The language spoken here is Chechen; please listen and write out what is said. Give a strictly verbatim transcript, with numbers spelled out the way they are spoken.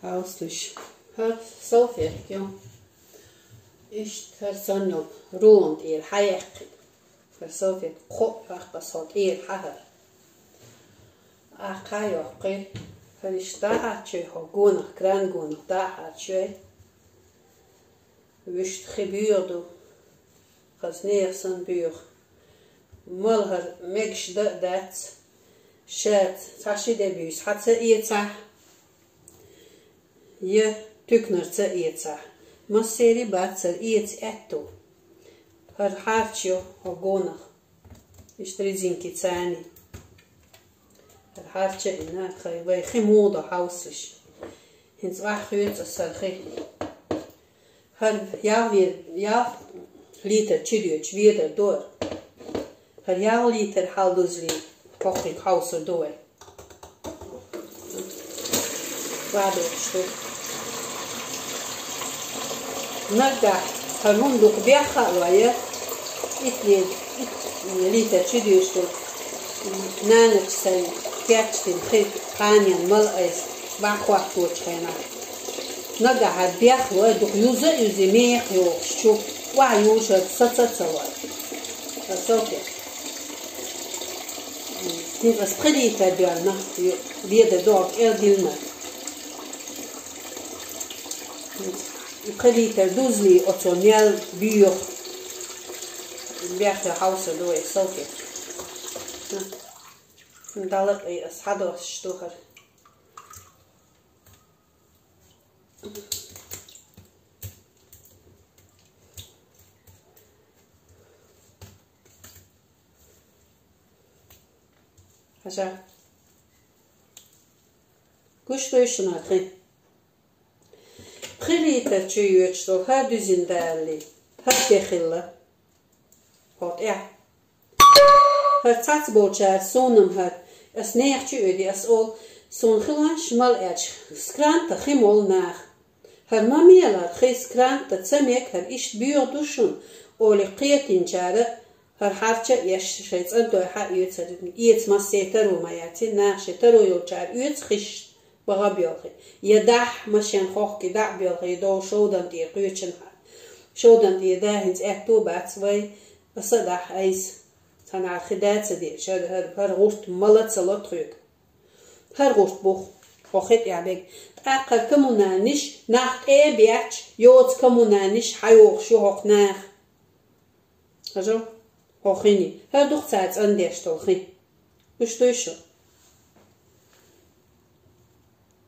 Хьовсалаш. ХӀара салфетка ю. Иштта хӀара санна рулон тӀера хьаяьккхина. ХӀара салфетка кхоъ хьаккха со тӀера хьахьара. Ахьа кхайоккхий. ХӀара иштта дӀахьарчой хьо гонах, кран гонах дӀахьарчой. Вуьшта хи буьйха ду. Хаза нехан санна буьйха. Мала хӀара мегаш дан а дац. Шаьца цхьа ши де буьйса хьа ца эцахь, я туькнара ца эцахь. Массерий бацара эца аьтту. ХӀара хьарча ю хьо гонах. Иштта резинки цани. ХӀара хьарча а йина, хай вай хи муха до хьовсалаш. ХӀинца ваха хоьцу ас хӀара хи. ХӀара ялх ве-, ялх литр чудоьдуш ведар ду хӀара. ХӀара ялх литр хьалдузлий, хӀокхуьнга хьовсур ду вай. Ладогаш ду. Наггахь хӀара хӀума дукха бехха а лой, итт ле-, итт литр чудоьдуш долу нанас сайн кечдина хи кханенна мала айса баххотточу хенахь. Нагахь хӀара бехха лой, дукха юза а юзи, меха йохуш чу, охьа южар саца а ца лой. Аса окей. ХӀинца ас пхи литр доьлна, ведар догӀу кӀел дилна. Пхи литр дузлий оцо мел буьйха. Бехке хьовса ду вай салфетка. ДӀалакъий ас, хьадоссуш ду хӀара. Хьажа. Гуш дуй шуна хи? Пхи литр чу йоьдуш долу хӀара дуьзина далале, хӀара тӀе хилла. ХӀо тӀехь. ХӀара цхьацца болчара суна-м хӀара, ас нехан чу оьди, ас олу, суна хилонаш мала аьлча, скранта хи молу наха. ХӀара ма мелара хи скранта ца мега, хӀара иштта боьха ду шуна, олий кхетинчара, хӀара хьарча а еш, шайн цӀантойхьа а оьцу, хӀара эца массеран таро ма яц, наха шайн таро йолчара оьцу хиш. Багъа боьлхий. Я дахь машен хохки дӀа а боьлхий, я дов шовдан тӀера кхоьчун хьа. Шовдан тӀера да хӀинца аьтту а бац вай, аса а дахь айса. Цхьанхьара хи да ца деъча, хӀара, хӀара, хӀара гӀурт мала ца ло тхоьга. ХӀара гӀурт бух, хьо хи тӀехь бега. ТӀаккха хӀара коммунальниш, нах тӀе а беача, йоцу коммунальниш хьайохуш ю хӀокху наха. Хьажал, хьо хини. ХӀара ду-кх цара цӀандеш долу хи. Гуш дуй шу?